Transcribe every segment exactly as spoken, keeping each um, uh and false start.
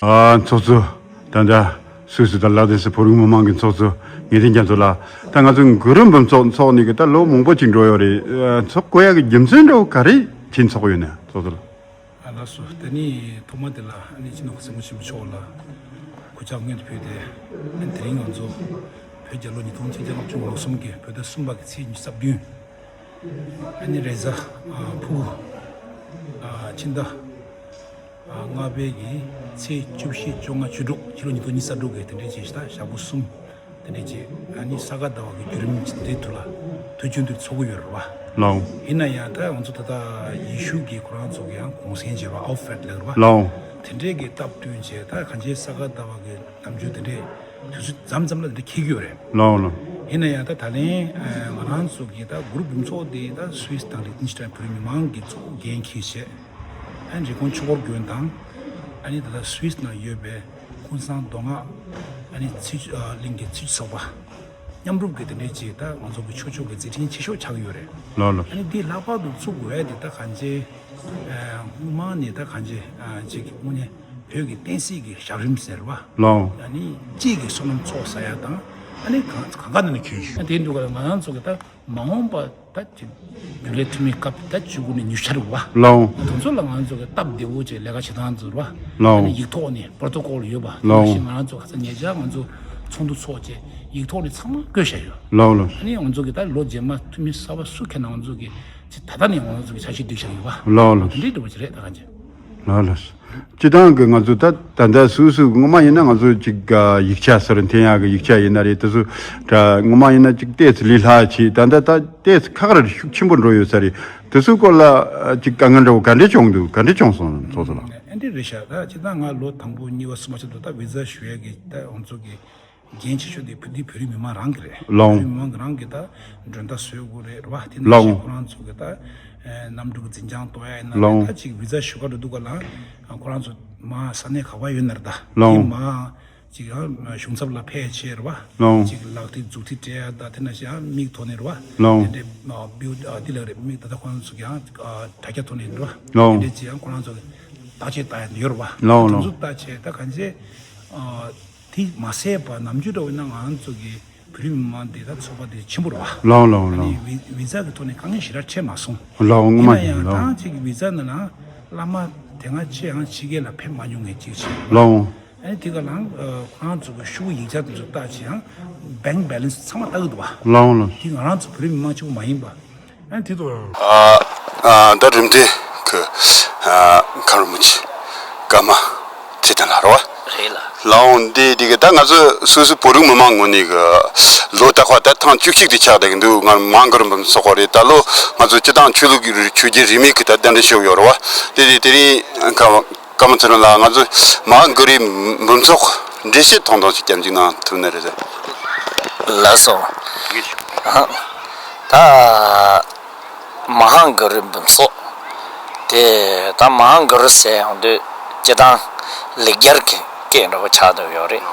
ཨ། ཚོགས་གཙོ། ད་ལྟ་སུད་སི་དང་ལ་དེ་སི་བོད་རིགས་མི་མང་གི་ཚོགས་གཙོ་ངེས་དོན་རྒྱ་མཚོ་ལགས། ད་ང་ཚོ་གུ་རུ་འབུམ་ཚོགས་འཚོགས་ནས་གི་ད་ལོ་མང་པོ་ཅིག་འགྲོ་ཡོད་རེད། ཨ། འཚོགས་དགོས་ཡ་གི་རྒྱུ་མཚན་འདྲ་བོ་ག་རེ་བྱས་འཚོགས་ཡོད་ན། ཚོགས་གཙོ་ལགས། ཨ། ལགས་སོ། དེ་ནི་ཐོག་མ་དེ་ལ་ཨ་ནི་སྤྱི་ནོར་གོང་ས་སྐྱབས་མགོན་ཆེན་པོ་མཆོག་ལ་གུས་ཕྱག་སྔོན་དུ་ཕུལ་ཏེ། ཨ་ནི་དེ་རིང་ང་ཚོ་བོད་རྒྱལ་ལོ་ཉིས་སྟོང་ཆིག་བརྒྱ་ལྔ་བཅུ་ང་གསུམ་གྱི་བོད་ཟླ་གསུམ་པ་གི་ཚེས་ཉི་ཤུ་རྩ་བདུན། ཨ་ནི་རེས་གཟའ་ཨ་ཕུར་བུ། ཨ། ཕྱི་ཟླ་ཨ་ལྔ་པའི་གི་ཚེས་བཅུ་བཞི། བཅོ་ལྔ། བཅུ་དྲུག་ཕྱི་ལོ་ཉིས་སྟོང་ཉི་ཤུ་རྩ་དྲུག་གི་དེ་འདྲའི་ཅིག་ད་ཞག་པོ་གསུམ་དེ་འདྲའི་ཅིག་ཨ་ནི་ས་ག་ཟླ་བ་གི་བརྒྱུད་རིམ་ཅིག་དེ་འདྲའི་ཐོག་ལ་དུས་རྒྱུན་དུ་འཚོགས་ཀྱི་ཡོད་རེད་བ། ལགས། ཡིན་ན་ཡང་ད་ང་ཚོ་ད་ལྟ་ཡེ་ཤུ་གི་ཁོ་རང་ཚོ་གི་ཡང་གུང་སེང་བྱས་པ། ཨའོ་ཕེད་ལབ་རེད་བ། ལགས། དེ་འདྲའི་གི་སྟབས་བསྟུན་བྱས། ད་གང་ཅི་ས་ག་ཟླ་བ་གི་ནམ་རྒྱུན་དེ་འདྲའི་དུས་ཚོད་མཚམས་མཚམས་ལ་དེ་འདྲ་འཁེལ་གྱི་ཡོད་རེད། ལགས་ལགས། ཡིན་ན་ཡང་ད་ད་ལན་ཨ་ང་རང་ཚོ་གི་ད་གུ་རུ་འབུམ་ཚོགས་དེ་ད་སུད་སི་དང་ལིག་ཏེན་ཤི་ཊེན་བོད་རིགས་མི་མང་གི་གཙོ་བོ་འགན་འཁྱེར་བྱས། ཨ་ནི་རི་ཀོན་ཆོས་འཁོར་དགོན་དང་། ཨ་ནི་ད་ལྟ་སུད་སི་ནང་ཡོད་པའི་ཀུན་བཟང་མདོ་སྔགས། ཨ་ནི་ཚེ་ཨ་གླིང་གི་ཚེ་ཚོགས་པ་མཉམ་རུབ་ཀྱི་དེ་འདྲའི་ཅིག་ད་ང་ཚོ་གི་ཆོས་ཕྱོགས་ཀྱི་མཛད་འཕྲིན་ཆེ་ཤོས་ཆགས་ཀྱི་ཡོད་རེད། ལགས་ལགས། ཨ་ནི་འདི་ལྷག་པར་དུ་བཙུགས་དགོས་ཡ་དེ་ད་གང་ཅི། ཨ། སྔོན་མ་ནས་ད་གང་ཅི། ཨ། ཅིག་དངོས་གནས་བོད་ཀྱི་བསྟན་སྲིད་ཀྱི་ཞབས་རིམ་ཟེར་བ། ལགས། ཨ་ནི་སྤྱི་གི་བསོད་ནམས་ཚོགས་བསགས་ཡ་དང་། ཨ་ནི་གང་གང་ག་ནས་ནས་ཁྱོན་ཞུ། ཨ། དེ་འདུག་ག་ལ་ང་རང་ཚོ་གི་ད་མ་འོངས་པ་ད་ཅིག་རྒྱུན་ལས་འཐུས་མི་སྐབས་ད་བཅུ་དགུ་ནས་ཉི་ཤུ་ཆ་རུ་བ། ལགས། དེ་ཚོ་ལ་ང་ཚོ་གི་སྟབས་བདེ་བོ་ཅིག་ལས་ཀ་བྱེད་སྟངས་ཚུར་བ། ལགས། ཨ་ནི་ཡིག་ཐོག་ནས་པོ་རོ་ཊོ་ཀོལ་ཡོད་པ། ལགས། དེ་བཞིན་ང་རང་ཚོ་ཁ་སང་ཉེ་ཆར་ང་ཚོ་ཚོགས་འདུ་ཚོགས་བྱས་ཡིག་ཐོག་ནས་ཚང་མ་བཀོད་བཞག་ཡོད། ལགས་ལགས། ཨ་ནི་ང་ཚོ་གི་ད་ལོ་རྗེས་མ་འཐུས་མི་གསར་པ་སུ་ཁྱེད་ན་ང་ཚོ་གི་ཅིག་ད་ལྟ་ནས་ང་ཚོ་གི་འཆར་གཞི་བསྡུས་བཞག་ཡོད་པ། ལགས་ལགས། དེ་འདྲའི་འདྲ་བོ་ཅིག་རེད་ད་གང་ཅི། ལགས་ལགས། སྤྱི་བཏང་གི་ང་ཚོ་ད་ད་ལྟ་སུ་སུ་སྔོན་མ་ཡིན་ན་ང་ཚོ་ཅིག་ཨ་ཡིག་ཆ་ཟེར་འཐེན་ཡག་གི་ཡིག་ཆ་ཡིན་ན་རེད། དེ་ཚོ་ད་སྔོན་མ་ཡིན་ན་ཅིག་ཏོག་ཙམ་ལས་སླ་བྱས། ད་ལྟ་ད་ཏོག་ཙམ་ཁག་རེ་ཤུགས་ཆེན་པོ་འགྲོ་ཡོད་ས་རེད། དེ་ཚོའི་སྐོར་ལ་ཨ་ཅིག་དཀའ་ངལ་འདྲ་བོ་ག་འདྲས་བྱུང་འདུག་ག་འདྲས་བྱུང་སོང་། ཚོགས་གཙོ་ལགས། ཨ་འདི་རེད་ཤག་ད་སྤྱི་བཏང་ང་ལོ་དང་པོ་གཉིས་པ་གསུམ་པ་ཆ་འདུག་ད་བི་ཛ་ཞུ་ཡག་གི་ད་ང་ཚོ་གི་འགན་ཆེ་ཤོས་དེ་བོད་འདི་བོད་རིགས་མི་མང་རང་གི་རེད། ལགས། བོད་རིགས་མི་མང་གི་རང་གི་ད་མགྲོན་བརྡ་བཟོ་དགོས་རེད་རེད་བ། དེ་ནང་ལགས། བཞིན་ཁོ་རང་ཚོ་གི་ད་ཨེ་གནམ་གྲུ་གི་འཛིན་བྱང་གཏོང་ཡ་ཡིན་ན་རེད། ལགས། ད་ཅིག་བི་ཛ་ཞུ་ག་འགྲོ་དུས་སྒང་ལ་ཁོ་རང་ཚོ་མ་ས་གནས་ག་པར་ཡོད་ན་རེད། ད་ལགས། དེ་མ་ཅིག་ཡང་གཞུང་ཚབ་ལ་ཕེབས་བྱས་རེད་བ། ལགས། ཅིག་ལག་མཐིལ་མཛུབ་མཐིལ་སྤྲད་ཡ་ད་དེ་ནང་བཞིན་ཡང་མིག་ཐོག་ནས་རེད་བ། ལགས། དེ་འདྲའི་བིའུ་ཨ་དེ་ལ་རེད། མིག་ད་ལྟ་ཁོ་རང་ཚོ་གི་ཡང་དྲ་རྒྱ་ཐོག་ནས་རེད་བ། ལགས། དེ་འདྲའི་ཅིག་ཡང་ཁོ་རང་ཚོ་གི་བརྟག་དཔྱད་བཏང་ཡ་ཡོད་རེད་བ། ལགས། དེ་ལགས། ཚོ་བརྟག་བྱས་ད་གང་བྱས། ཨ། དེ་མ་ཟད་པ་ནམ་རྒྱུན་འདྲ་བོ་ཡིན་ན་ང་རང་ཚོ་གི་བོད་རིགས་མི་མང་འདི་ད་ཚོགས་པ་འདི་ཆེན་པོ་རེད་བ། ལགས་ལགས་ཨ་ནི་ལགས། བི་བི་ཛ་གི་ཐོག་ནས་དཀའ་ངལ་ཞེ་དྲག་འཕྲད་མ་སོང་། ལགས་ངོ་མ་ཡིན་ཡིན་ན་ཡང་ལགས། ཐང་ཅིག་བི་ཛ་ནང་ལ་བླ་མ་དེ་སྔ་ཅི་ཡང་ཕྱི་རྒྱལ་ལ་ཕེབས་མ་མྱོང་མཁན་ཅིག་བྱས། ལགས། ཨ་ནི་དེ་ག་ལང་ཁོ་རང་ཚོ་གི་ཤོག་བུ་ཡིག་ཆ་དེ་ཚོ་བལྟས་བྱས་ཡང་བེང་བེ་ལེན་སི་ཚང་མ་ལྟ་གི་འདུག་བ། ལགས་ལགས། དེ་ང་རང་ཚོ་བོད་རིགས་མི་མང་གཅིག་པུ་མ་ཡིན་པ། ཨ་དེ་དུ། ཨ་ཨ་ད་རིམ་གྲས་ཀྱི་ཨ་མཁན་རིན་པོ་ཆེ་ཀརྨ་ཚེ་བརྟན་ལགས་རེད་བ། རེད་ལགས། ལགས་འོང་། འདི་འདི་གི་ད་ང་ཚོ་སོ་སོའི་བོད་རིགས་མི་མང་ངོས་ནས་གི་ལོ་ད་ཁ་ད་ཐེངས་བཅུ་གཅིག་དེ་ཆགས་བསྡད་ཀྱི་འདུག་ང་མ་ཧཱ་གུ་རུ་འབུམ་ཚོགས་པ་རེད། ད་ལོ་ང་ཚོ་སྤྱི་བཏང་ཆོས་ལུགས་ཀྱི་ཆོས་བརྒྱུད་རིས་མེད་ཀྱི་ད་གདན་འདྲེན་ཞུས་ཡོད་རེད་བ། དེ་དེ་དེ་རིང་ཁ། ཀརྨ་ཚེ་རིང་ལགས། ང་ཚོ་མ་ཧཱ་གུ་རུའི་འབུམ་ཚོགས་འགྲེལ་བཤད་ཐུང་ཐུང་ཞིག་སྐྱབས་འཇུག་གནང་ཐུབ་ན་རེད་ཟེར། ལགས་སོ། ད་མ་ཧཱ་གུ་རུའི་འབུམ་ཚོགས་དེ་ད་མ་ཧཱ་གུ་རུ་ཟེར་ཡོང་དུས་སྤྱིར་བཏང་ལེགས་སྦྱར་གྱི་སྐད་འདྲ་བོ་ཆགས་བསྡད་ཡོད་རེད།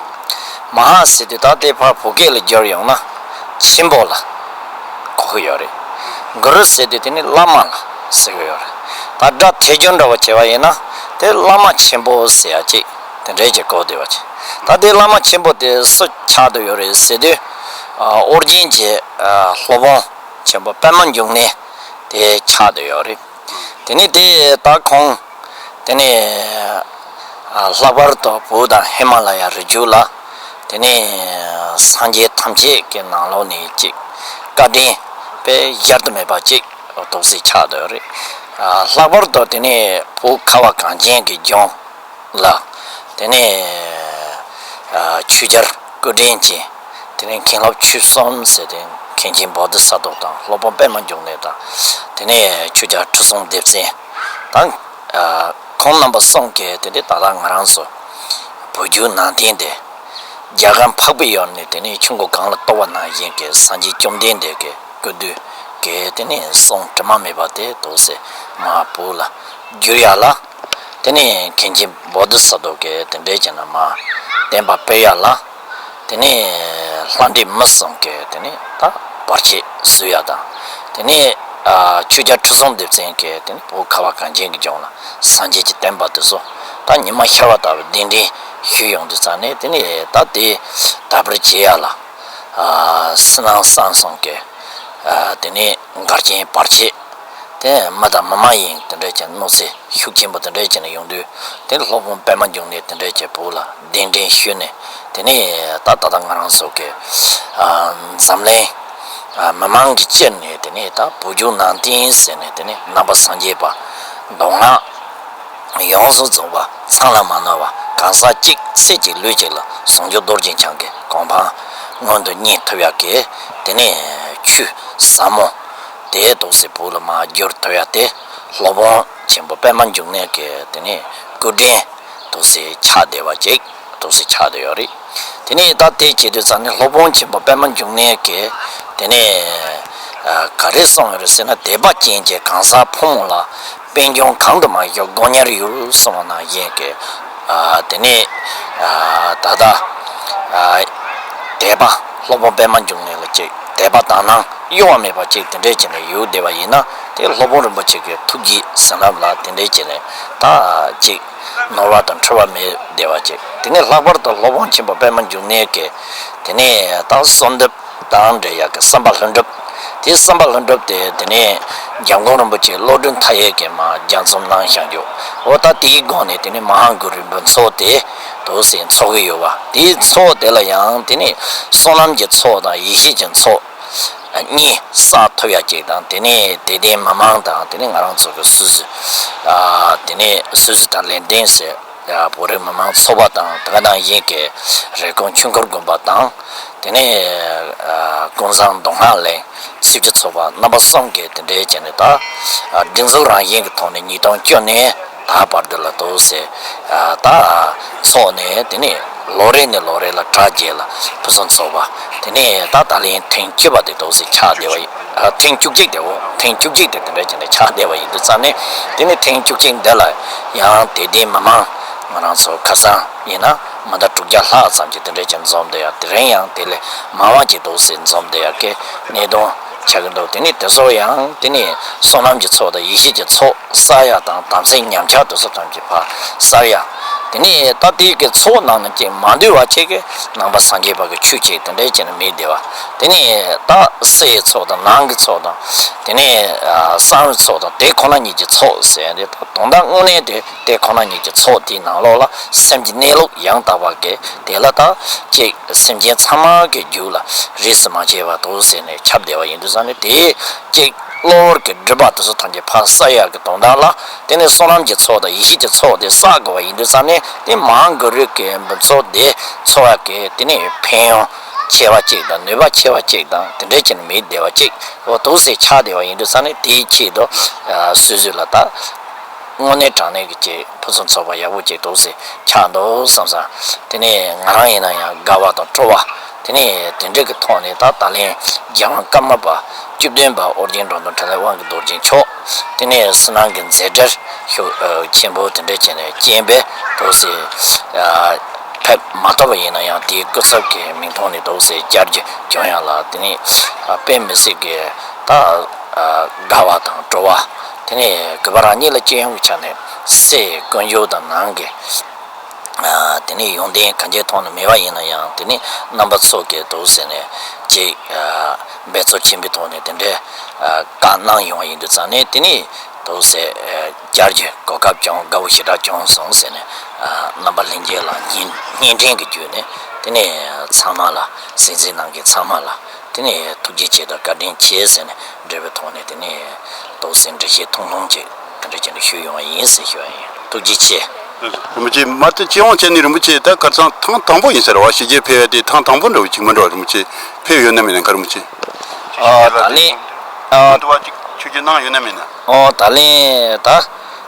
མ་ཧཱ་ཟེར་དུས་ད་དེ་ཕར་བོད་སྐད་ལ་བསྒྱུར་ཡོང་ན་ཆེན་པོ་ལ་གོ་གི་ཡོད་རེད། གུ་རུ་ཟེར་དུས་དེ་ནི་བླ་མ་ལ་ཟེར་གི་ཡོད་རེད། ད་སྒྲ་ཐལ་འགྱུར་འདྲ་བོ་བྱས་པ་ཡིན་ན་དེ་བླ་མ་ཆེན་པོ་ཟེར་ཡ་ཅིག་དེ་འདྲའི་ཅིག་གོ་བསྡད་པ་ཅིག་ད་དེ་བླ་མ་ཆེན་པོ་དེ་སུ་ཆགས་བསྡད་ཡོད་རེད་ཟེར་དུས། ཨ། ཨོ་རྒྱན་གྱི་ཨ་སློབ་དཔོན་ཆེན་པོ་པདྨ་འབྱུང་གནས་དེ་ཆགས་བསྡད་ཡོད་རེད། དེ་ནས་དེ་ད་ཁོང་དེ་ནས་ཨ་ལྷག་པར་དུ་བོད་དང་ཧི་མ་ལ་ཡ་རི་རྒྱུད་ལ་དེ་ནས་སངས་རྒྱས་ཐམས་ཅད་ཀྱི་ནང་ལོགས་ནས་ཅིག་བཀའ་དྲིན་དཔེ་གཞལ་དུ་མེད་པ་ཅིག་ཐོབ་སའི་ཆགས་བསྡད་ཡོད་རེད། ཨ་ལྷག་པར་དུ་དེ་ནས་བོད་ཁ་བ་གངས་ཅན་གྱི་ལྗོངས་ལ། དེ་ནས་ཨ་ཆོས་རྒྱལ་སྐུ་ཕྲེང་ཅན། དེ་ནས་མཁན་སློབ་ཆོས་གསུམ་ཟེར་ཏེ་མཁན་ཆེན་བོ་དྷི་ས་ཏྭ་དང་སློབ་དཔོན་པདྨ་འབྱུང་གནས་དང་། དེ་ནས་ཆོས་རྒྱལ་ཁྲི་སྲོང་ལྡེ་བཙན་དང་། ཨ་ཁོང་རྣམ་པ་གསུམ་གྱིས་དེ་ནས་ད་ལྟ་ང་རང་ཚོ་བོད་བརྒྱུད་ནང་བསྟན་དེ་རྒྱ་གར་འཕགས་པའི་ཡུལ་ནས་དེ་ནས་ཆུ་འགོ་གངས་ལ་གཏོགས་པ་ནང་བཞིན་གྱི་སངས་རྒྱས་བཅོམ་ལྡན་འདས་ཀྱི་སྐུ་དུས་ཀྱི་དེ་ནས་གསུང་དྲི་མ་མེད་པ་དེ་འདུག་སེ་མར་བོད་ལ་བསྒྱུར་ཡ་ལ། དེ་ནས་མཁན་ཆེན་བོ་དྷི་ས་ཏྭ་གིས་དེ་འདྲའི་བྱས་ན་མར་བསྟན་པ་སྤེལ་ཡ་ལ། དེ་ནས་ལྷ་འདྲེ་མི་གསུམ་གྱིས་དེ་ནས་ད་བར་ཆད་བཟོ་ཡ་དང་། དེ་ནས་ ཆོས་རྒྱལ་ཁྲི་སྲོང་ལྡེ་བཙན་གྱིས་དེ་ནི་བོད་ཁ་བ་གངས་ཅན་གྱི་ལྗོངས་ལ་སངས་རྒྱས་ཀྱི་བསྟན་པ་དེ་ཚོ་ད་ཉི་མ་ཤར་བ་ལྟ་བུ་གདན་འདྲེན་ཞུས་ཡོང་དུས་ཙང་ནས། དེ་ནི་ད་དེ་དར་སྤེལ་བྱེད་ཡ་ལ། ཨ་བསོད་ནམས་བསམ་གསུམ་གྱི། ཨ་དེ་ནས་འགལ་རྐྱེན་བར་ཆད། དེ་མི་དང་མི་མ་ཡིན་དེ་འདྲ་ཅན་གནོད་འཚེ་ཤུགས་ཆེན་པོ་དེ་འདྲ་ཅན་ཡོང་དུས། དེ་སློབ་དཔོན་པདྨ་འབྱུང་གནས་དེ་འདྲ་ཅན་བོད་ལ་གདན་འདྲེན་ཞུས་ནས། དེ་ནས་ད་ད་ལྟ་ང་རང་ཚོ་གི་ཨ་འཛམ་གླིང་ཨ་མི་མང་གི་སྤྱིར་ནས། དེ་ནས་ད་བོད་བརྒྱུད་ནང་བསྟན་ཟེར་ནས། དེ་ནས་ནང་པ་སངས་རྒྱས་པ་མདོ་སྔགས་ཡོངས་སུ་རྫོགས་པ་ཚང་ལ་མ་ནོར་བ། གང་ཟག་གཅིག་ཚེ་གཅིག་ལུས་གཅིག་ལ་ཟུང་འཇུག་རྡོ་རྗེ་འཆང་གི་གོ་འཕང་མངོན་དུ་བརྙེས་ཐུབ་ཡག་གི། དེ་ནས་ཆོས་ཟབ་མོ་དེ་འདུག་སེ་བོད་ལ་མར་བསྒྱུར་ཐུབ་ཡག་དེ་སློབ་དཔོན་ཆེན་པོ་པདྨ་འབྱུང་གནས་ཀྱི་དེ་ནས་སྐུ་དྲིན་འདུག་སེ་ཆགས་བསྡད་པ་ཅིག་འདུག་སེ་ཆགས་བསྡད་ཡོད་རེད། དེ་ནས་ད་དེ་བྱེད་དུས་ཙང་ནས་སློབ་དཔོན་ཆེན་པོ་པདྨ་འབྱུང་གནས་ཀྱིས་དེ་ནས་ཨ་ག་རེ་གསུངས་ཡོད་རེད་ཟེར་ན། དད་པ་ཅན་གྱི་གང་ཟག་ཕོ་མོ་ལ་དཔལ་འབྱོར་གང་དུ་མ་ཞུགས་དགོས་ཉེར་ཡོད་གསུངས་པ་ནང་བཞིན་གྱི། ཨ་དེ་ནས་ཨ་ད་ལྟ་ཨ་དད་པ་སློབ་དཔོན་པདྨ་འབྱུང་གནས་ལ་ཅིག་དད་པ་དག་སྣང་གཡོ་བ་མེད་པ་ཅིག་དེ་འདྲས་བྱས་ནས་ཡོད་བསྡད་པ་ཡིན་ན། དེ་སློབ་དཔོན་རིན་པོ་ཆེ་གི་ཐུགས་རྗེ་བྱིན་རླབས་ལ་དེ་འདྲས་བྱས་ནས་ད་ཅིག་ནོར་བ་དང་འཁྲུལ་བ་མེད་བསྡད་པ་ཅིག་དེ་ནས་ལྷག་པར་དུ་སློབ་དཔོན་ཆེན་པོ་པདྨ་འབྱུང་གནས་ཀྱི་དེ་ནས་ད་གསོལ་འདེབས་དང་འབྲེལ་ཡག་གི་བསམ་པ་ལྷུན་གྲུབ། དེའི་བསམ་པ་ལྷུན་གྲུབ་དེ་དེ་ནས་འཇམ་མགོན་རིན་པོ་ཆེ་བློ་གྲོས་མཐའ་ཡས་ཀྱིས་མར་སྦྱང་རྩོམ་གནང་བཞག་རྒྱུ། འོ་ད་དེའི་སྒོ་ནས་དེ་ནས་མ་ཧཱ་གུ་རུའི་འབུམ་ཚོགས་དེ་འདུག་སེ་འཚོགས་ཀྱི་ཡོད་པ། དེའི་ཚོགས་དེ་ལ་ཡང་དེ་ནས་བསོད་ནམས་ཀྱི་ཚོགས་དང་ཡེ་ཤེས་ཀྱི་ཚོགས་གཉིས་བསགས་ཐུབ་ཡ་ཅིག་དང་། དེ་ནས་དད་ལྡན་མི་མང་དང་། དེ་ནས་ང་རང་ཚོ་གི་སོ་སོའི་ཨ་དེ་ནས་སོ་སོའི་དང་ལེགས་ལྡན་ཟེར་ཡ་བོད་རིགས་མི་མང་ཚོགས་པ་དང་། དེ་ག་ནང་བཞིན་གྱི་རེབ་གོང་ཆོས་འཁོར་དགོན་པ་དང་། དེ་ནས་ཨ་ཀུན་བཟང་མདོ་སྔགས་གླིང་ཆོས་བརྒྱུད་ཚོགས་པ་རྣམ་པ་གསུམ་གྱིས་དེ་འདྲའི་བྱས་ནས་ད་ཨ་སྒྲིག་འཛུགས་རང་བཞིན་གྱི་ཐོག་ནས་ཉིས་སྟོང་བཅུ་ནས་ད་བར་དུ་ལ་འདུག་སེ་ཨ་ད་འཚོགས་ནས། དེ་ནས་ལོ་རེ་ནས་ལོ་རེ་ལ་གྲ་རྒྱས་ལ་ཕུན་སུམ་ཚོགས་པ། དེ་ནས་ད་ད་ལན་ཐེངས་བཅུ་པ་དེ་འདུག་སེ་ཆགས་བསྡད་པ་ཡིན། ཨ་ཐེངས་བཅུ་གཅིག་དེ། འོ་ཐེངས་བཅུ་གཅིག་དེ་དེ་འདྲ་བྱས་ནས་ཆགས་བསྡད་པ་ཡིན་དུས་ཙང་ནས། དེ་ནས་ཐེངས་བཅུ་གཅིག་འདི་ལ་ཡང་དད་ལྡན་མི་མང་ང་རང་ཚོ་ཁ་སང་ཡིན་ན་མི་ཟླ་དྲུག་བརྒྱ་ལྷག་ཙམ་གྱིས་དེ་འདྲ་བྱས་འཛོམས་བསྡད་ཡ། དེ་རིང་ཡང་དེ་ལས་མང་བ་ཅིག་འདུག་སེ་འཛོམས་བསྡད་ཡ་གི་གནད་དོན་ཆགས་ཀྱི་འདུག་དེ་ནས་དེ་ཚོ་ཡང་དེ་ནས་བསོད་ནམས་ཀྱི་ཚོགས་དང་ཡེ་ཤེས་ཀྱི་ཚོགས་བསགས་ཡ་དང་། དམ་ཚིག་ཉམས་ཆག་དེ་ཚོ་ཐམས་ཅད་ཕར་བསལ་ཡ། དེ་ནས་ད་དེའི་གི་ཚོགས་ནང་ན་ཅིག་མ་འདུས་པ་ཅིག་གི་ནང་པ་སངས་རྒྱས་པ་གི་ཆོས་ཅིག་དེ་འདྲའི་བྱས་ནས་མེད་བསྡད་པ། དེ་ནས་ད་སའི་ཚོགས་དང་ནང་གི་ཚོགས་དང་། དེ་ནས་ཨ་གསང་བའི་ཚོགས་དང་དེ་ཁོ་ན་ཉིད་ཀྱི་ཚོགས་ཟེར་ཡ་དེ། ད་དོན་དག་དངོས་གནས་དེ་དེ་ཁོ་ན་ཉིད་ཀྱི་ཚོགས་དེའི་ནང་ལོགས་ལ་སེམས་ཀྱི་གནས་ལུགས་ཡང་དག་པ་གི་དེ་ལ་ད་ཅིག་སེམས་ཅན་ཚང་མ་གི་རྒྱུད་ལ་རིས་སུ་མ་ཆད་པ་འདུག་ཟེར་ནས་ཁྱབ་བསྡད་པ་ཡིན་དུས་ཙང་ནས། དེ་ཅིག་གློ་བུར་གྱི་སྒྲིབ་པ་དེ་ཚོ་ཐམས་ཅད་ཕར་བསལ་ཡག་གི་དོན་དག་ལ། དེ་ནས་བསོད་ནམས་ཀྱི་ཚོགས་དང་ཡེ་ཤེས་ཀྱི་ཚོགས་དེ་བསགས་དགོས་པ་ཡིན་དུས་ཙང་ནས། དེ་མ་ཧཱ་གུ་རུ་གི་འབུམ་ཚོགས་དེ་འཚོགས་ཡག་གི་དེ་ནས་ཕན་ཡོན་ཆེ་བ་ཅིག་དང་། ནུས་པ་ཆེ་བ་ཅིག་དང་། དེ་འདྲའི་ཅིག་མེད་བསྡད་པ་ཅིག་འོ་འདུག་སེ་ཆགས་བསྡད་པ་ཡིན་དུས་ཙང་ནས། དེའི་ཆེད་དུ་ཨ་སོ་སོ་ལ་ད་དངོས་གནས་དྲང་གནས་ཀྱི་ཅིག་ཕུན་སུམ་ཚོགས་པ་ཡག་པོ་ཅིག་འདུག་སེ་ཆགས་འདུག་བསམ་སོང་། དེ་ནས་ང་རང་ཡིན་ན་ཡང་དགའ་བ་དང་སྤྲོ་བ། དེ་ནས་དེ་འདྲ་གི་ཐོག་ནས་ད་ད་ལན་རྒྱལ་དབང་ཀརྨ་པ་བཅུ་བདུན་པ་ཨོ་རྒྱན་འགྲོ་དོན་འཕྲིན་ལས་དབང་གི་རྡོ་རྗེ་མཆོག་དེ་ནས་བསོད་ནམས་ཀྱི་མཛད་བྲེལ་ཤུགས་ཆེན་པོ་དེ་འདྲ་བྱས་ནས་རྐྱེན་པས་འདུག་སེ་ཕེབས་མ་ཐུབ་པ་ཡིན་ན་ཡང་། དེའི་སྐུ་ཚབ་ཀྱི་མིང་ཐོག་ནས་འདུག་སེ་བཅར་རྒྱུ་བྱུང་ཡ་ལ། དེ་ནས་དཔེ་མི་སྲིད་ཀྱི་ད་དགའ་བ་དང་སྤྲོ་བ། དེ་ནས་གུས་པ་རང་ཉིད་ལ་སྐྱེ་ཡོང་གི་ཆ་ནས་སའི་ཀུན་སྤྱོད་དང་ནང་གི་ཨ་དེ་ནས་ཡོན་ཏན་གང་ཅིའི་ཐོག་ནས་མེད་པ་ཡིན་ན་ཡང་། དེ་ནས་རྣམ་པ་ཚོ་གིས་འདུག་སེ་ནས་ཅིག་ཨ་འབད་རྩོལ་ཆེན་པོའི་ཐོག་ནས་དེ་འདྲའི་ཨ་བཀའ་གནང་ཡོང་བ་ཡིན་དུས་ཙང་ནས། དེ་ནས་འདུག་སེ་ཨ་བཅར་རྒྱུའི་གོ་སྐབས་བྱུང་། དགའ་བོ་ཞེ་དྲག་བྱུང་སོང་ཟེར་ནས། ཨ་རྣམ་པ་ལྷན་རྒྱས་ལ་སྙན་སྙན་སྒྲོན་གྱི་བརྒྱུད་ནས། དེ་ནས་ཚང་མ་ལ། སྲིད་འཛིན་ནང་གི་ཚང་མ་ལ་དེ་ནས་ཐུགས་རྗེ་ཆེ་དང་བཀའ་དྲིན་ཆེ་ཟེར་ནས་འབྲེལ་བའི་ཐོག་ནས། དེ་ནས་འདུག་སེ་འགྲེལ་བཤད་ཐུང་ཐུང་ཅིག་དེ་འདྲ་བྱས་ནས་ཞུས་ཡོང་བ་ཡིན་ཟེར་ཞུ་བ་ཡིན། ཐུགས་རྗེ་ཆེ། རིན་པོ་ཆེ། མ་ད་སྤྱི་ཡོངས་བྱས་ནས་རིན་པོ་ཆེ་ད་ཁ་སང་ཐེངས་དང་པོ་ཡིན་ཟེར་བ། ཕྱི་རྒྱལ་ཕེབས་ཡ་དེ་ཐེངས་དང་པོ་འདྲ་བོ་ཅིག་མི་འགྲོ་བ། རིན་པོ་ཆེ་ཕེབས་ཡོད་ན་མེད་ན་ག་རེ། རིན་པོ་ཆེ། ཨ་ད་ལན་ཨ་དུ་བ་ཅིག་ཆོས་བརྒྱུད་གནང་ཡོད་ན་མེད་ན། ཨོ་ད་ལན་ད་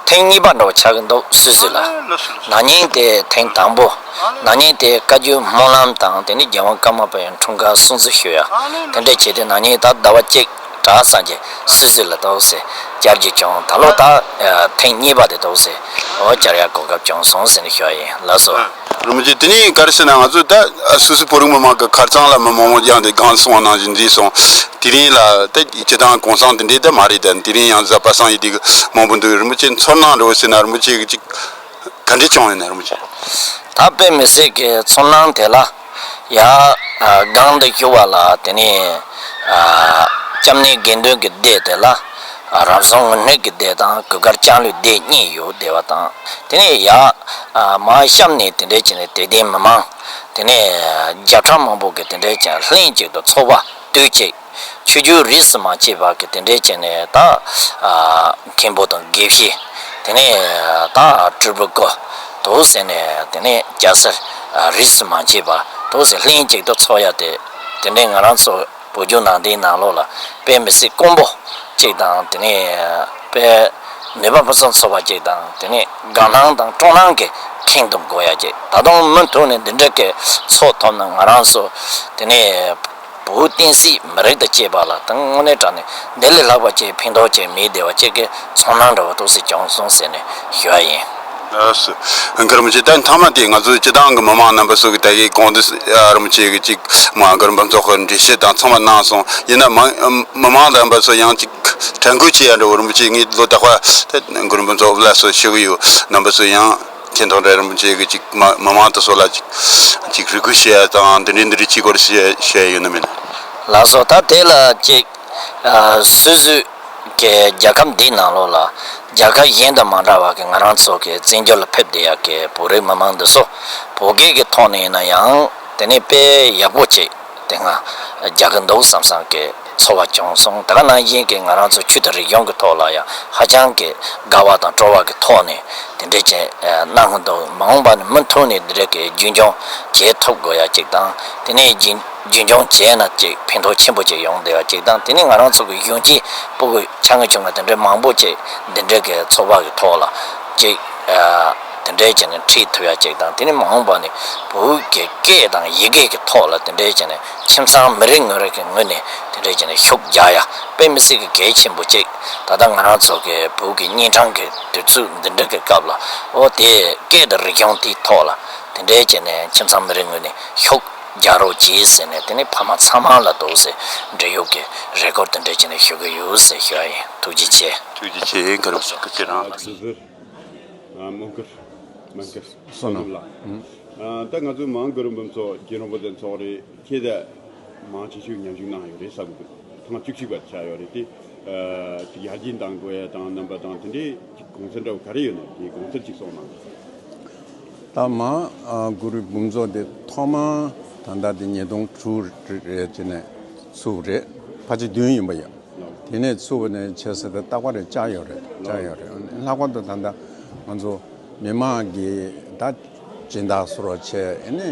ཐེངས་གཉིས་པ་འདྲ་བོ་ཆགས་ཀྱི་འདུག་སོ་སོ་ལ། ལགས་སོ་ལགས་སོ། ན་ནིང་དེ་ཐེངས་དང་པོ། ན་ནིང་དེ་བཀའ་བརྒྱུད་སྨོན་ལམ་དང་། དེ་ནས་རྒྱལ་དབང་ཀརྨ་པ་ཡི་འཁྲུངས་སྐར་སྲུང་བརྩི་ཞུ་ཡ། དེ་འདྲ་བྱས་ཏེ་ན་ནིང་ད་ཟླ་བ་གཅིག་གྲངས་ཙམ་གྱི་སོ་སོ་ལ་འདུག་སེ་ བཅར་རྒྱུ་བྱུང་། ད་ལོ་ད་ཨ་ཐེངས་གཉིས་པ་དེ་འདུག་ཟེར། འོ་བཅར་ཡག་གོ་སྐབས་བྱུང་སོང་ཟེར་ནས་ཞུ་བ་ཡིན། ལགས་སོ། རིན་པོ་ཆེ། དེ་ནས་ག་རེ་ཟེར་ན། ང་ཚོ་ད་སོ་སོ་བོད་རིགས་མི་མང་གི་ཁ་རྩང་ལ་མི་མང་པོ་ཡང་དེ་གང་སོང་བ་ནང་བཞིན་མཛེས་སོང་། དེ་རིང་ལ་ད་སྤྱི་བཏང་གུང་སེང་དེ་འདྲའི་ད་མ་རེད། ད་དེ་རིང་ཡང་གཟའ་པ་སངས་ཡིན་དུས་མང་པོ་འདུག། རིན་པོ་ཆེ་ཚོར་སྣང་འདྲ་བོ་ཟེར་ན། རིན་པོ་ཆེ་གི་ཅིག་ག་འདྲ་བྱུང་ཡོད་ན། རིན་པོ་ཆེ། ད་དཔེ་མི་སྲིད་ཀྱི་ཚོར་སྣང་དེ་ལ་ཡ། ཨ་སྒང་དུ་བཞུགས་པ་ལ། དེ་ནས་ཨ་སྐྱབས་གནས་དགེ་འདུན་གྱི་སྡེ་དེ་ལ་ཨ་རབ་བྱུང་དངོས་གནས་ཀྱི་སྡེ་དང་གུར་དཀར་ལྕང་ལོའི་སྡེ་གཉིས་ཡོད་བསྡད་པ་དང་། དེ་ནས་ཡ་ཨ་མར་གཤམ་ནས་དེ་འདྲའི་བྱས་ནས་དད་ལྡན་མི་མང་། དེ་ནས་རྒྱལ་ཁབ་མང་པོ་གི་དེ་འདྲའི་བྱས་ལྷན་ཅིག་ཏུ་ཚོགས་པ་དུས་གཅིག་ཆོས་བརྒྱུད་རིས་སུ་མ་ཆད་པ་གི་དེ་འདྲའི་བྱས་ནས། ད་ཨ་མཁན་པོ་དང་དགེ་བཤེས། དེ་ནས་ད་སྤྲུལ་པའི་སྐུ་འདུག་ཟེར་ནས། དེ་ནས་རྒྱལ་སྲས་ཨ་རིས་སུ་མ་ཆད་པ་འདུག་ཟེར་ལྷན་ཅིག་ཏུ་ཚོགས་ཡ་དེ། དེ་འདྲའི་ང་རང་ཚོ་བོད་བརྒྱུད་ནང་བསྟན་ནང་ལོགས་ལ་དཔེ་མི་སྲིད་དཀོན་པོ་ཅིག་དང་། དེ་ནས་དཔེ་ནུས་པ་ཕུན་སུམ་ཚོགས་པ་ཅིག་དང་། དེ་ནས་དགའ་སྣང་དང་སྤྲོ་སྣང་གིས་ཁེངས་གཏོང་དགོས་ཡ་ཅིག། ད་དུང་མུ་མཐུད་ནས་འདི་འདྲ་གི་ཚོགས་ཐོབ་ན། ང་རང་ཚོ་དེ་ནས་བོད་བསྟན་སྲིད་མི་རིགས་དང་བཅས་པ་ལ་ད་དངོས་གནས་དྲང་གནས་འདི་ལས་ལྷག་པ་ཅིག་ཕན་ཐོགས་ཅིག་མེད་བསྡད་པ་ཅིག་གི་ཚོར་སྣང་འདྲ་བོ་འདུག་ཟེར་བྱུང་སོང་ཟེར་ནས་ཞུ་བ་ཡིན། ལགས་སོ། གུ་རུ་རིན་པོ་ཆེ། ད་མཐའ་མ་དེ་ང་ཚོའི་སྤྱི་བཏང་གི་མི་མང་རྣམ་པ་ཚོ་གི་ད་གིན་གོང་དུ་རིན་པོ་ཆེ་གི་ཅིག་མ་གུ་རུ་འབུམ་ཚོགས་ཀྱི་འགྲེལ་བཤད་དང་ཚང་མ་གནང་སོང་། ཡིན་ན་མི་མི་མང་རྣམ་པ་ཚོ་ཡང་ཅིག་དྲན་སྐུལ་བྱེད་ཡ་འདྲ་བོ། རིན་པོ་ཆེ་ངས་ལོ་རྟག་པར་ད་གུ་རུ་འབུམ་ཚོགས་ལ་སོགས་ཞུ་གི་ཡོད། རྣམ་པ་ཚོ་ཡང་མཁྱེན་རྟོགས་འདྲ། རིན་པོ་ཆེ་གི་ཅིག་མ་མི་མང་དེ་ཚོ་ལ་ཅིག་ཅིག་རེ་སྐུལ་བྱེད་ཡ་དང་། འདི་འདྲའི་འདི་འདྲའི་ཅིག་སྐོར་བཤད་བཤད་ཡ་ཡོད་ན་མེད་ན། ལགས་སོ། ད་དེ་ལ་ཅིག་ཨ་སོ་སོའི་གི་རྒྱལ་ཁབ་འདིའི་ནང་ལོགས་ལ་རྒྱལ་ཁབ་གཞན་དང་མ་འདྲ་བ་གི་ང་རང་ཚོ་གི་བཙན་བྱོལ་ལ་ཕེབས་བསྡད་ཡ་གི་བོད་རིགས་མི་མང་འདི་ཚོ་བོད་སྐད་ཀྱི་ཐོག་ནས་ཡིན་ན་ཡང་དེ་ནས་དཔེ་ཡག་པོ་ཅིག་དེ་སྔ་རྒྱག་གི་འདུག་བསམ་བསམ་གི་ཚོར་བ་བྱུང་སོང་། དེ་ག་ནང་བཞིན་གྱི་ང་རང་ཚོ་ཆོས་དང་རིག་གཞུང་གི་ཐོག་ལ་ཡང་ཧ་ཅང་གི་དགའ་བ་དང་སྤྲོ་བ་གི་ཐོག་ནས་དེ་འདྲའི་ཅིག་གནང་གི་འདུག། མ་འོངས་པ་ནས་མུ་མཐུད་ནས་འདི་འདྲའི་གི་རྒྱུན་སྐྱོང་བྱེད་ཐུབ་དགོས་ཡ་ཅིག་དང་། དེ་ནས་རྒྱུན་རྒྱུན་སྐྱོང་བྱས་ན་ཅིག་ཕན་ཐོགས་ཆེན་པོ་ཅིག་ཡོང་བསྡད་ཡ་ཅིག་དང་། དེ་ནས་ང་རང་ཚོ་གི་གཞོན་སྐྱེས་ཕྲུ་གུ་ཆུང་ཆུང་གི་དེ་འདྲའི་མང་པོ་ཅིག་འདི་འདྲའི་གི་ཚོགས་པ་གི་ཐོག་ལ་ཅིག་དེ་འདྲའི་བྱས་ནས་ཁྲིད་ཐུབ་ཡ་ཅིག་དང་། དེ་ནས་མ་འོངས་པ་ནས་བོད་ཀྱི་སྐད་དང་ཡི་གེ་གི་ཐོག་ལ་དེ་འདྲའི་བྱས་ནས་ཁྱིམ་ཚང་མི་རེ་ངོ་རེ་གི་ངོས་ནས་དེ་འདྲའི་བྱས་ནས་ཤུགས་རྒྱག་ཡ་དཔེ་མི་སྲིད་ཀྱི་གལ་ཆེན་པོ་ཅིག། ད་ལྟ་ང་རང་ཚོ་གི་བོད་ཀྱི་གཉན་འཕྲང་གི་དུས་ཚོད་འདི་འདྲ་གི་སྐབས་ལ། འོ་དེ་སྐད་དང་རིག་གཞུང་དེའི་ཐོག་ལ་དེ་འདྲའི་བྱས་ནས་ཁྱིམ་ཚང་མི་རེ་ངོས་ནས་ཤུགས་རྒྱག་རོགས་གྱིས་ཟེར་ནས། དེ་ནས་ཕ་མ་ཚང་མ་ལ་འདུག་ཟེར་འབྲེལ་ཡོད་ཀྱི་རེ་སྐུལ་དེ་འདྲ་བྱས་ནས་ཞུ་གི་ཡོད་ཟེར་ཞུ་ཡ་ཡིན། ཐུགས་རྗེ་ཆེ། ཐུགས་རྗེ་ཆེ། གུ་རུ་སྐུ་ཚེ་རིང་། ཨ་མོན་གུར། མོན་གུར། བསོད་ནམས་ལགས། ཨ་ད་ང་ཚོའི་མང་གུ་རུ་འབུམ་ཚོགས་རྒྱལ་རོང་བོད་དོན་ཚོགས་རེད། ཁྱེད་ད་མང་ཆེ་ཤོས་ཉམས་ཞིབ་གནང་ཡོད་རེད་བསམ་གི་འདུག། ཐེངས་བཅུ་གཅིག་པ་ཆགས་ཡོད་རེད་དེ། ཨ་ཅིག་ཡར་རྒྱས་གཏང་དགོས་ཡ་དང་རྣམ་པ་དང་དེ་འདྲའི་ཅིག་གོང་ཚད་འདྲ་བོ་ག་རེ་ཡོད་ན་དེའི་གོང་ཚད་ཅིག་གསུངས་གནང་། ད་མང་ཨ་གུ་རུ་འབུམ་ཚོགས་དེ་ཐོག་མ་ད་ལྟ་དེ་ཉིས་སྟོང་དྲུག་རེད་བྱས་ནས་ཚུགས་རེད། ཕལ་ཆེར་བདུན་ཡིན་པ་ཡོད། དེ་ནས་ཚུགས་པ་ནས་བྱས་ཟེར་ཏེ་རྟག་པར་བཅར་ཡོད་རེད། བཅར་ཡོད་རེད། ལྷག་པར་དུ་ད་ལྟ་ང་ཚོ་མི་མང་གི་ད་སྦྱིན་བདག་ཟེར་བ་བྱས། ཨ་ནི་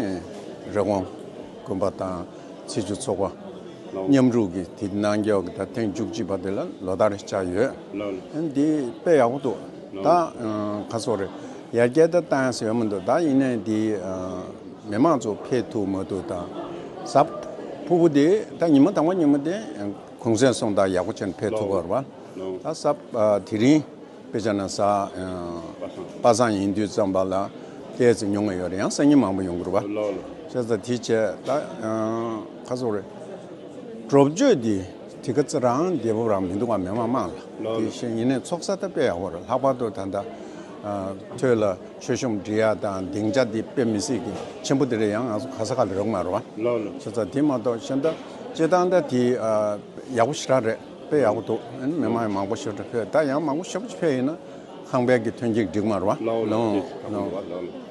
རི་ཀོན་དགོན་པ་དང་ཚེས་བཅུ་ཚོགས་པ་མཉམ་རུབ་ཀྱིས་དེ་གནང་རྒྱུ་གི་ད་ཐེངས་བཅུ་གཅིག་པ་དེ་ལ་ལོ་ལྟར་བཅར་ཡོད། ཨ་ནི་འདི་དཔེ་ཡག་པོ་འདུག། ད་ཁ་སོ་རེད། ཡར་རྒྱས་ད་བཏང་ཡ་ཟེར་ཡོད་མི་འདུག། ད་ཡིན་ནའི་འདི་མི་མང་ཚོ་ཕེབས་ཐུབ་མ་ཐུབ་དང་། གཟའ་ཕུར་བུ་དེ་ད་ཉི་མ་དང་པོ་ཉི་མ་དེ་གུང་སེང་སོང་ད་ཡག་པོ་བྱས་ནས་ཕེབས་ཐུབ་པ་རེད་བ། ད་གཟའ་དེ་རིང་དཔེ་བྱས་ན་གཟའ་པ་སངས་ཡིན་དུས་ཙམ་པ་ལ་ཏོག་ཙམ་ཉུང་བ་ཡོད་རེད། ཡང་སང་ཉིན་མང་པོ་ཡོང་གི་རེད་བ། བྱས་ཙང་དེ་བྱས་ད་ཁ་སོ་རེད། གྲོགས་སྤྱོད་འདི་དེ་ག་ཙི་རང་བདེ་པོ་རང་མི་འདུག་ག། མི་མང་མང་ལ་དེ་བཞིན་ཡིན་ནའི་ཚོགས་ས་ད་དཔེ་ཡག་པོ་རེད། ལྷག་པར་དུ་ད་ལྟ་ཐོས་ལ་མཆོད་གཤོམ་སྒྲིག་ཡ་དང་སྡིངས་ཆ་འདི་དཔེ་མི་སྲིད་ཀྱི་ཆེན་པོ་དེ་རེད། ཡང་ང་ཚོ་ག་ས་ག་ལ་རག་མ་རེད་བ། བྱས་ཙང་དེ་མ་གཏོགས་གཞན་ད་སྤྱིར་བཏང་ད་དེ་ཡག་པོ་ཞེ་དྲག་རེད། དཔེ་ཡག་པོ་འདུག། མི་མང་ཡང་མང་པོ་ཞེ་དྲག་ཕེབས། ད་ཡང་མང་པོ་ཞེ་པོ་ཅིག་ཕེབས་ཡིན་ན། ཁང་པའི་གི་ཐོན་སྐྱེད་འགྲིག་མ་རེད་བ། ལའོ་ལའོ། ལའོ་ལའོ། ལའོ་ལའོ།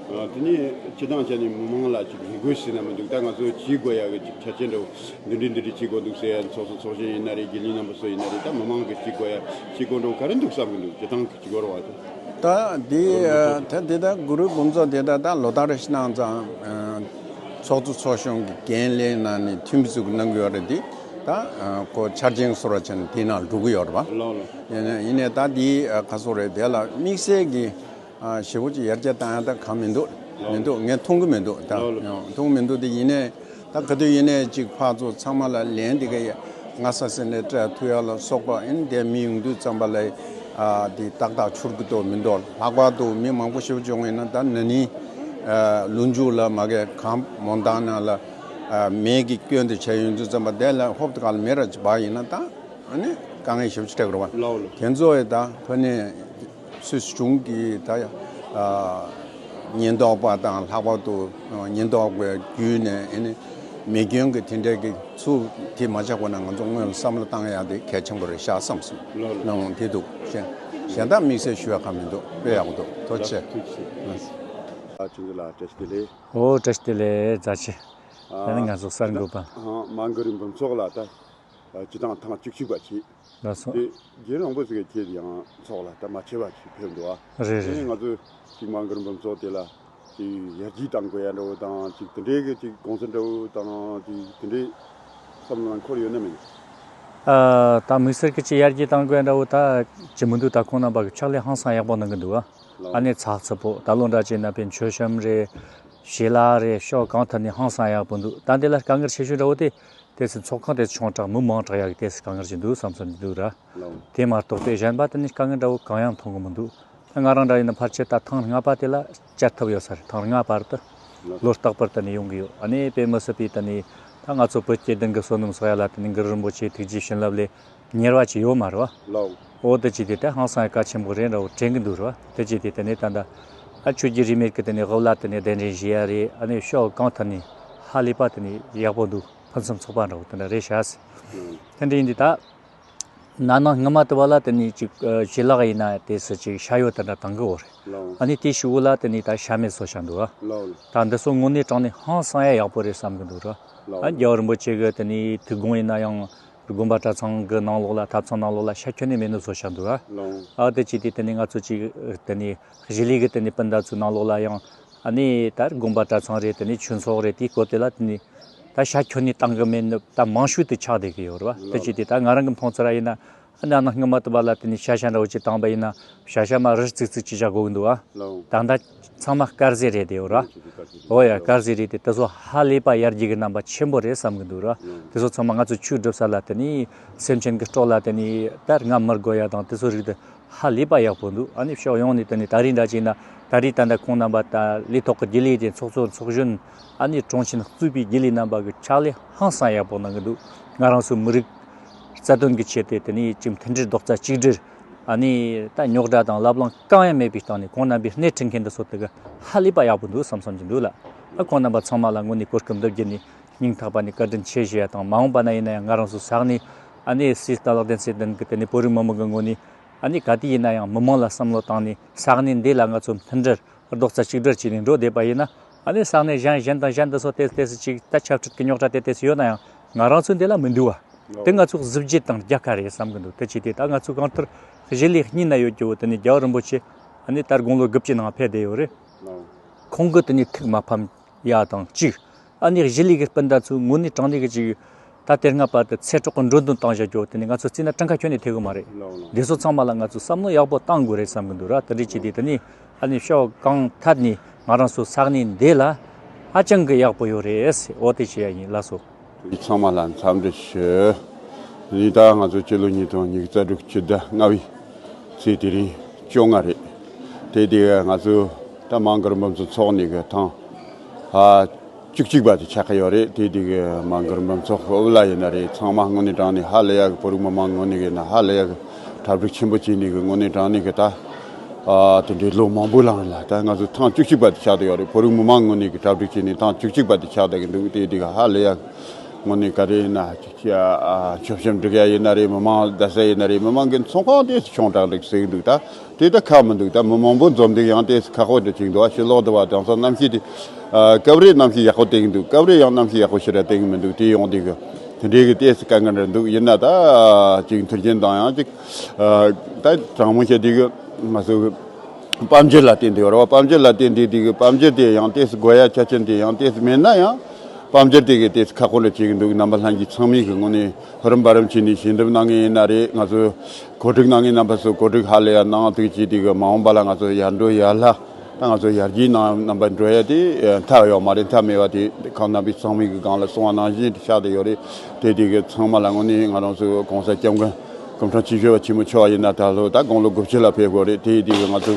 ཨ་དེ་ནས་སྤྱི་བཏང་བྱས་ནས་མི་མང་ལ་ཅིག་རེ་སྐུལ་ཟེར་ན་མི་འདུག། ད་ང་ཚོ་བྱེད་དགོས་ཡ་གི་ཅིག་ཆ་རྐྱེན་འདྲ་བོ་འདི་འདྲ་འདི་འདྲ་བྱེད་དགོས་འདུག་ཟེར་ཡ། ཚོགས་གཙོ་ཚོགས་གཞོན་ཡིན་ན་རེད། དགེ་འདུན་རྣམ་པ་ཚོ་ཡིན་ན་རེད། ད་མི་མང་གི་བྱེད་དགོས་ཡ་བྱེད་དགོས་འདྲ་བོ་ག་རེ་འདུག་བསམ་གི་འདུག། སྤྱི་བཏང་གི་བྱེད་དགོས་རེད་བ། ད་འདི་ད་འདི་ད་གུ་རུ་འབུམ་ཚོགས་དེ་ད་ད་ལོ་ལྟར་རེ་ཞིག་གནང་ཙང་། ཚོགས་གཙོ་ཚོགས་གཞོན་གྱི་འགན་ལེན་གནང་ནས་འཐུས་མི་ཚོས་གནང་གི་ཡོད་རེད། འདི་ད་ཁོ་འཆར་ཅན་བཟོ་འདྲ་བྱས་ནས་དེའི་ནང་འགྲོ་གི་ཡོད་རེད་བ། ལའོ་ལའོ། ཡིན་ནའི་ཡིན་ནའི་ད་འདི་ག་ཚོད་རེད། དེ་ལ་དམིགས་བསལ་གྱི་ཞེ་པོ་ཅིག་ཡར་རྒྱས་བཏང་ཡ་ད་གང་མི་འདུག། མི་འདུག། ངས་མཐོང་གི་མི་འདུག། ད་མཐོང་གི་མི་འདུག། དེ་ཡིན་ནའི་ད་ག་དུས་ཡིན་ནའི་ཅིག་ཕར་ཚུར་ཚང་མ་ལ་ལན་འདི་ག་ཡ་ ང་ས་སེ་ནས་སྤྲད་ཐུ་ཡ་ལ་སོགས་པ་ཨིན་དེ་མི་ཡོང་དུས་ཙམ་པ་ལ་ཨ་དེ་ཏག་ཏག་འཆོར་གི་འདུག་མི་འདུག་ལྷག་པར་དུ་མི་མང་པོ་ཞིག་བྱུང་ཡིན་ན་ད་ན་ནིང་ཨ་ལོ་མཇུག་ལ་མ་གི་གམ་མོན་ཐང་ནང་ལ་ཨ་མེ་གི་སྐྱོན་དེ་བྱས་ཡོང་དུས་ཙམ་པ་དེ་ལ་ཧོབ་ཏེ་ག་ལ་མེ་ར་ཅིག་འབར་ཡིན་ན་ད་ཨ་ནི་དཀའ་ངལ་ཞེ་པོ་ཅིག་འཕྲད་ཀྱི་རེད་བ། ལའོ་ལ། དེ་ཚོ་ཡི་ད་ཕ་ནི་སུད་སི་གཞུང་གི་ད་ཨ་ཉེན་རྟོག་པ་དང་ལྷག་པར་དུ་ཉེན་རྟོག་པའི་བརྒྱུད་ནས་ཨ་ནི་མེ་སྐྱོན་གྱི་དེ་འདྲའི་གི་ཚུར་དེ་མ་ཆགས་གོང་ན་ང་ཚོ་སྔོན་ལ་བསམ་བློ་བཏང་ཡག་དེ་གལ་ཆེན་པོ་རེད་ཤག་བསམ་སོང་། ལོ་ལོ། ནང་དེ་འདུག་གཞན་གཞན་དག་དམིགས་བསལ་ཞུ་ཡག་གང་མི་འདུག་དཔེ་ཡག་པོ་འདུག་ཐུགས་རྗེ་ཆེ། ཐུགས་རྗེ་ཆེ། ཨ་ཆུང་ཆུང་ལགས་བཀྲ་ཤིས་བདེ་ལེགས། ཨོ་བཀྲ་ཤིས་བདེ་ལེགས་མཛའ་ཆེ། ད་ནི་ང་ཚོ་གསར་འགོད་པ། ཨ་མ་གུ་རུ་འབུམ་ཚོགས་ལགས་ད་སྤྱི་བཏང་ཐེངས་བཅུ་གཅིག་པ་བྱས། ལགས་སོ། དེ་རྒྱུན་རིང་པོ་ཟིག་གི་ཁྱེད་ཡང་ཚོགས་ལ་ད་མ་ཆེ་བ་ཞིག་ཕེབས་འདུག་ཨ། རེད་རེད། དེ་ནས་ང་ཚོས་ཅིག་མ་གུ་རུ་འབུམ་ཚོགས་དེ་ལ་ཅིག་ཡར་རྒྱས་གཏང་དགོས་ཡ་འདྲ་བོ་དང་ཅིག་དེ་འདྲའི་གི་ཅིག་དགོངས་ཚུལ་འདྲ་བོ་དང་ཅིག་དེ་འདྲའི་བསམ་བློ་ནང་འཁོར་ཡོད་ན་མིན། ཨ་ད་དམིགས་བསལ་གི་ཅིག་ཡར་རྒྱས་གཏང་དགོས་ཡ་འདྲ་བོ་ད་ཅི་མི་འདུག་ད་ཁོང་རྣམ་པ་གི་ཕྱག་ལས་ཧང་སང་ཡག་པོ་གནང་གི་འདུག་ཨ། ལགས། ཨ་ནི་ཚགས་ཚུད་པོ་ད་ལོ་འདྲ་བྱས་ན་དཔེ་མཆོད་བཤམས་རེད། ཞལ་ལག་རེད་ཕྱོགས་གང་ཐད་ནས་ཧང་སང་ཡག་པོ་འདུག་ད་འདི་ལ་དཀའ་ངལ་ཆེ་ཤོས་འདྲ་བོ་དེ། དེ་སྲིད་ཚོགས་ཁང་དེ་ཆུང་དྲགས་མི་མང་དྲགས་ཡག་གི་དེ་སྲིད་དཀའ་ངལ་ཞིག་འདུག་བསམ་བསམ་གྱི་འདུག་ར། ལའོ། དེ་མ་གཏོགས་པའི་གཞན་པ་དེ་ནི་དཀའ་ངལ་འདྲ་བོ་གང་ཡང་མཐོང་གི་མི་འདུག་ད་ང་རང་འདྲ་ཡིན་ན་ཕལ་ཆེར་ད་ཐེངས་ལྔ་པ་དེ་ལ་བཅར་ཐུབ་ཡོད་ས་རེད། ཐེངས་ལྔ་བར་དུ་ལོ་རྟག་པར་དེ་ནས་ཡོང་གི་ཡོད། ཨ་ནི་དཔེ་མི་སྲིད་པའི་དེ་ནས་ད་ང་ཚོ་བོད་ཀྱི་གདུང་གི་བསོད་ནམས་གསོག་ཡ་ལ་དེ་ནས་གུ་རུ་རིན་པོ་ཆེ་ཐུགས་རྗེ་བྱིན་རླབས་ལས་ཉེར་བ་ཅིག་ཡོད་མ་རེད་བ། ལའོ། འོ་དེ་ཅི་དེ་ད་ཧང་སང་གལ་ཆེན་པོ་རེད་འདྲ་བོ་དྲན་གི་འདུག་རེད་བ། དེ་ཅི་དེ་དེ་ནས་ད་ད་ཨ་ཆོས་བརྒྱུད་རིས་མེད་ཀྱི་དེ་ནས་དབུ་བླ་དེ་ནས་གདན་འདྲེན་བྱེད་ཡ་རེད། ཨ་ནི་ཕྱོགས་གང་ཐད་ནས་ཧ་ལས་པ་དེ་ནས་ཡག་པོ་འདུག་ཕུན་སུམ་ཚོགས་པ་འདྲ་བོ་དེ་འདྲ་རེད་ཤག་ཟེར། ཨང་། དེ་འདྲ་ཡིན་དུས་ད་ན་ནིང་སྔོན་མ་དུ་བ་ལ་དེ་ནས་ཅིག་ཨ་ཞལ་ལག་ཡིན་ན་དེ་སུ་ཅིག་ཤ་ཡོད་དེ་འདྲ་བཏང་གི་འོ་རེད། ལའོ། ཨ་ནི་དེ་ཤུ་བོ་ལ་དེ་ནས་ད་ཤ་མེད་བཟོ་བྱ་འདུག་ཨ། ལའོ། ད་འདི་ཚོ་དངོས་གནས་དྲང་ནས་ཧང་སང་ཡ་ཡག་པོ་རེད་བསམ་གི་འདུག་ར། ལའོ། ཨ་རྒྱལ་བ་རིན་པོ་ཆེ་གི་དེ་ནས་ཐུགས་དགོངས་ཡིན་ན་ཡང་དགོན་པ་གྲྭ་ཚང་གི་ནང་ལོགས་ལ་ཐབ་ཚང་ནང་ལོགས་ལ་ཤ་ཁྱོན་ནས་མེད་ནོ་བཟོ་བྱ་འདུག་ཨ། ལའོ། ཨ་དེ་ཅི་དེ་དེ་ནས་ང་ཚོ་ཅིག་དེ་ནས་གཞིས་ལུས་གི་དེ་ནས་སྤུན་ཟླ་ཚོའི་ནང་ལོགས་ལ་ཡང་ཨ་ནི་ད་དགོན་པ་གྲྭ་ཚང་རེད། དེ་ནས་ཆོས་ཚོགས་རེད། དེའི་སྐོར་དེ་ལ་དེ་ནས་ད་ཤ་ཁྱོན་ནས་བཏང་གི་མེད་ནི་ད་མང་ཤོས་དེ་ཆགས་བསྡད་གི་ཡོད་རེད་བ། དེ་ཅི་དེ་ད་ང་རང་གི་མཐོང་ཚུལ་ར་ཡིན་ན་ཨ་ནི་ཨ་ན་སྔོན་མ་དུ་བ་ལ་དེ་ནས་ཤ་ཤ་འདྲ་བོ་ཅིག་བཏང་པ་ཡིན་ན་ཤ་ཤ་མ་རི་རྩིག་རྩིག་ཅིག་བཞག་དགོས་གི་འདུག་ཨ། ལའོ། ད་ལྟ་ཚང་མ་དཀར་ཟས་རེད་དེ་ཡོད་ར། ཨོ་ཡ་དཀར་ཟས་རེད་དེ་དེ་ཚོ་ཧ་ལས་པ་ཡར་རྒྱས་ཀྱི་རྣམ་པ་ཆེན་པོ་རེད་བསམ་གི་འདུག་ར། དེ་ཚོ་ཚང་མ་ང་ཚོ་ཆོས་སྒྲུབ་ས་ལ་དེ་ནི་སེམས་ཅན་གྱི་སྲོག་ལ་དེ་ནི་ད་རྔམ་མི་དགོས་ཡ་དང་དེ་ཚོ་རིགས་དེ་ཧ་ལས་པ་ཡག་པོ་འདུག་ཨ་ནི་ཕྱོགས་ཡོངས་ནས་དེ་ནི་ད་རེས་འདྲ་བྱས་ན་ད་རེས་ད་ལྟ་ཁོང་རྣམ་པ་ད་ལས་ཐོག་གི་དགེ་ལས་དེ་ཚོགས་གཙོ་ཚོགས་གཞོན་ཨ་ནི་དྲུང་ཆེན་གཙོས་པའི་དགེ་ལས་རྣམ་པ་གི་ཕྱག་ལས་ཧང་སང་ཡག་པོ་གནང་གི་འདུག་ང་རང་ཚོའི་མི་རིགས་རྩ་དོན་གྱི་ཆེད་དུ་དེ་ནི་ཅིག་མཐུན་སྒྲིལ་རྡོག་རྩ་གཅིག་སྒྲིལ། ཨ་ནི་ད་རྙོག་དྲ་དང་ལབ་གླེང་གང་ཡང་མེད་པའི་སྟེང་ནས་ཁོང་རྣམ་པའི་སྣེ་ཁྲིད་མཁན་འདི་ཚོ་དེ་ག་ཧ་ལས་པ་ཡག་པོ་འདུག་བསམ་བསམ་གྱི་འདུག་ལ། ཨ་ཁོང་རྣམ་པ་ཚང་མ་ལ་དངོས་གནས་གོ་སྐབས་འདི་བརྒྱུད་ནས་སྙིང་ཐག་པ་ནས་བཀའ་དྲིན་ཆེ་ཞུ་ཡ་དང་། མ་འོངས་པ་ན་ཡིན་ན་ཡང་ང་རང་ཚོ་ས་གནས་ཨ་ནི་སྲིད་ཏཱ་ལགས་བསྟན་སྲིད་ལྡན་གྱི་དེ་ནས་བོད་རིགས་མི་མང་གི་ངོས་ནས་ཨ་ནི་ག་དུས་ཡིན་ན་ཡང་མི་མང་ལ་བསམ་བློ་བཏང་ནས་ས་གནས་འདི་ལ་ང་ཚོ་མཐུན་སྒྲིལ་རྡོག་རྩ་གཅིག་སྒྲིལ་བྱས་ནས་འགྲོ་བསྡད་པ་ཡིན་ན། ཨ་ནི་ས་གནས་གཞན་གཞན་དང་གཞན་དུ་སོགས་ཏེས་ཏེས་ཅིག་ད་ཆབ་སྲིད་ཀྱི་རྙོག་དྲ་དེ་ཏེས་ཡོད་ན་ཡང་ང་རང་ཚོའི་འདི་ལ་མི་འདུག་བ། དེ་ང་ཚོ་གཟི་བརྗིད་དང་རྒྱལ་ཁ་རེད་བསམ་གི་འདུག་དེ་ཅི་སྟེ་ད་ང་ཚོ་གང་ལྟར་གཞིས་ལུས་གཉིས་ན་ཡོད་རྒྱུ་བོ་དེ་ནི་རྒྱལ་བ་རིན་པོ་ཆེ་ཨ་ནི་ད་དགུང་ལོ་དགུ་བཅུ་ནང་ཕེབས་བསྡད་ཡོད་རེད། ཁོང་གི་དེ་ནི་ཐུགས་མ་ཕམ་ཡ་དང་གཅིག་ཨ་ནི་གཞིས་ལུས་ཀྱི་སྤུན་ཟླ་ཚོས་དངོས་གནས་དྲང་གནས་ཀྱི་ཅིག་ད་དེ་སྔ་བར་དུ་ཚེ་སྲོག་གི་འགྲོ་དོན་བཏང་བཞག་རྒྱུ་དེ་ནི་ང་ཚོ་རྩིས་ན་གྲངས་ཀ་ཁྱོན་ནས་ཐེབས་གི་མ་རེད། ལགས་ལགས། འདི་ཚོ་ཚང་མ་ལ་ང་ཚོ་བསམ་བློ་ཡག་པོ་བཏང་དགོས་རེད་བསམ་གི་འདུག་ར། དེ་འདྲ་བྱས་ཏེ་དེ་ནི་ཨ་ནི་ཕྱོགས་གང་ཐད་ནས་ང་རང་ཚོ་ས་གནས་འདི་ལ་ཧ་ཅང་གི་ཡག་པོ་ཡོད་རེད། འོ་དེ་བྱེད་ཡ་ཡིན། ལགས་སོ། ཚང་མ་ལ་འཚམས་འདྲི་ཞུ། ནི་ད་ང་ཚོ་སྤྱི་ལོ་ཉིས་སྟོང་ཉི་ཤུ་རྩ་དྲུག་ཕྱི་ཟླ་ལྔ་བའི་ཚེས་དེ་རིང་བཅོ་ལྔ་རེད། དེ་དེ་ང་ཚོ་ད་མང་གུར་འབུམ་ཚོགས་ཚོགས་ནས་གི་ཐང་ཨ་བཅུ་གཅིག་པ་དེ་ཆགས་ཀྱི་ཡོད་རེད། དེ་དེ་གི་མང་གུར་འབུམ་ཚོགས་ཨོ་ལ་ཡིན་ན་རེད། ཚང་མ་དངོས་གནས་དྲང་གནས་ཧ་ལས་ཡག་གི་བོད་རིགས་མི་མང་ངོས་ནས་གི་ན་ཧ་ལས་ཡག་གི་གྲ་སྒྲིག་ཆེན་པོ་བྱས་ནས་གི་དངོས་གནས་དྲང་གནས་གི་ད་ཨ་དེ་འདྲའི་ལོ་མང་པོ་ལངས་ལ་ད་ང་ཚོ་ཐང་བཅུ་གཅིག་པ་དེ་ཆགས་བསྡད་ཡོད་རེད། བོད་རིགས་མི་མང་ངོས་ནས་གི་གྲ་སྒྲིག་བྱས་ནས་ཐང་བཅུ་གཅིག་པ་དེ་ཆགས་བསྡད་གི་འདུག་དེ་དེ་གི་ཧ་ལས་ཡག་དངོས་གནས་ག་རེ་ཡིན་ན། ཡ་ཨ་མཆོད་བཤམས་སྒྲིག་ཡ་ཡིན་ན་རེད། མི་མང་བསྡད་ས་ཡིན་ན་རེད། མི་མང་གི་ཚོང་ཁང་དེ་ཆུང་དྲགས་འདུག་ཟེར་གི་འདུག་ད་དེ་ད་ཁག་མི་འདུག་ད་མི་མང་པོ་འཛོམས་འདུག་ཡང་དེ་ཁག་པོ་འདྲ་ཅིག་འདུག་ཨ་ཕྱི་ལོགས་དུ་བ་དེང་སང་གནམ་གཤིས་དེ་ཨ་སྐབས་རེ་གནམ་གཤིས་ཡག་པོ་བསྟན་གི་འདུག་སྐབས་རེ་ཡང་གནམ་གཤིས་ཡག་པོ་ཞེ་དྲག་བསྟན་གི་མི་འདུག་དེ་ཡོང་དེ་གི་དེ་འདྲའི་གི་དེ་དཀའ་ངལ་འདྲ་འདུག་ཡིན་ན་ད་ཅིག་མཐུན་རྐྱེན་དང་ཡང་ཅིག་ཨ་ད་དྲང་མོ་བཤད་དེ་གི་ང་ཚོ་གི་དཔལ་འབྱོར་ལ་བརྟེན་དེ་ཡོད་རེད་བ། དཔལ་འབྱོར་ལ་བརྟེན་དེ་དེ་གི་དཔལ་འབྱོར་དེ་ཡང་དེ་དགོས་ཡ་ཆ་ཆེན་དེ་ཡང་དེ་མེད་ན་ཡང་། དཔལ་འབྱོར་དེ་གི་དེ་ཁག་པོ་འདྲ་བྱེད་ཀྱི་འདུག་རྣམ་པ་ལྷན་རྒྱས་ཚང་མས་གི་ངོས་ནས་ཧུར་འབར་རམ་བྱས་ནས་ཞལ་འདེབས་གནང་མཁན་ཡིན་ན་རེད། ང་ཚོ་གོ་སྒྲིག་གནང་མཁན་རྣམ་པ་ཚོ་གོ་སྒྲིག་ཧ་ལས་ཡ་གནང་། དེ་བྱས་དེ་གི་མ་འོངས་པ་ལ་ང་ཚོ་ཡར་འགྲོ་ཡར་ལྷ་ ད་ང་ཚོ་ཡར་རྒྱས་ནང་རྣམ་པ་འགྲོ་ཡ་དེ་མཐའ་ཡོད་མ་རེད། མཐའ་མེད་པ་དེ་ཁམས་རྣམ་པའི་ཚང་མའི་གི་སྒང་ལ་གསུང་བ་ནང་བཞིན་དུ་ཆགས་བསྡད་ཡོད་རེད། དེ་དེ་གི་ཚང་མ་ལ་དངོས་གནས་ང་རང་ཚོ་གོང་ས་སྐྱབས་མགོན་སྐུ་ཕྲེང་བཅུ་བཞི་པ་ཆེན་མོ་མཆོག་ཡིན་ན་ད་ལོ་ད་དགུང་ལོ་དགུ་བཅུ་ལ་ཕེབས་དགོས་རེད། དེ་དེ་གི་ང་ཚོ་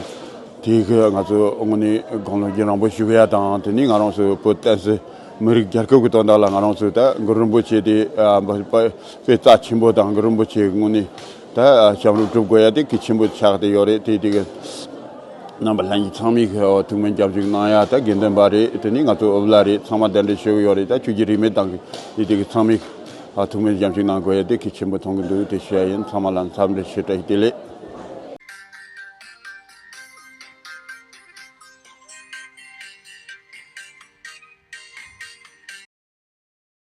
དེ་གི་ང་ཚོ་དངོས་གནས་དགུང་ལོ་རྒྱུན་རིང་པོ་བཞུགས་ཡ་དང་དེ་ནས་ང་རང་ཚོ་བོད་བསྟན་སྲིད་མི་རིགས་རྒྱལ་ཁབ་ཀྱི་དོན་དག་ལ་ང་རང་ཚོ་ད་གུ་རུ་རིན་པོ་ཆེ་དེ་དཔེ་རྩ་ཆེན་པོ་དང་གུ་རུ་རིན་པོ་ཆེ་དངོས་གནས་ད་བྱམས་སྒྲུབ་སྒྲུབ་དགོས་ཡ་དེ་གལ་ཆེན་པོ་ཆགས་བསྡད་ཡོད་རེད། དེ་དེ་གི་རྣམ་པ་ལྷན་རྒྱས་ཚང་མས་ཐུགས་སྨོན་སྐྱབས་འཇུག་གནང་ཡ་ད་དགེ་འདུན་པ་རེད། དེ་ནས་ང་ཚོ་ཨུ་བླ་རེད། ཚང་མ་གདན་འདྲེན་ཞུ་གི་ཡོད་རེད། ད་ཆོས་བརྒྱུད་རིས་མེད་དང་གི་དེ་དེ་གི་ཚང་མས་ཐུགས་སྨོན་སྐྱབས་འཇུག་གནང་དགོས་ཡ་དེ་གལ་ཆེན་པོ་མཐོང་གི་འདུག་དེ་ཞུ་ཡ་ཡིན། ཚང་མ་ལ་འཚམས་འདྲི་ཞུ། བཀྲ་ཤིས་བདེ་ལེགས།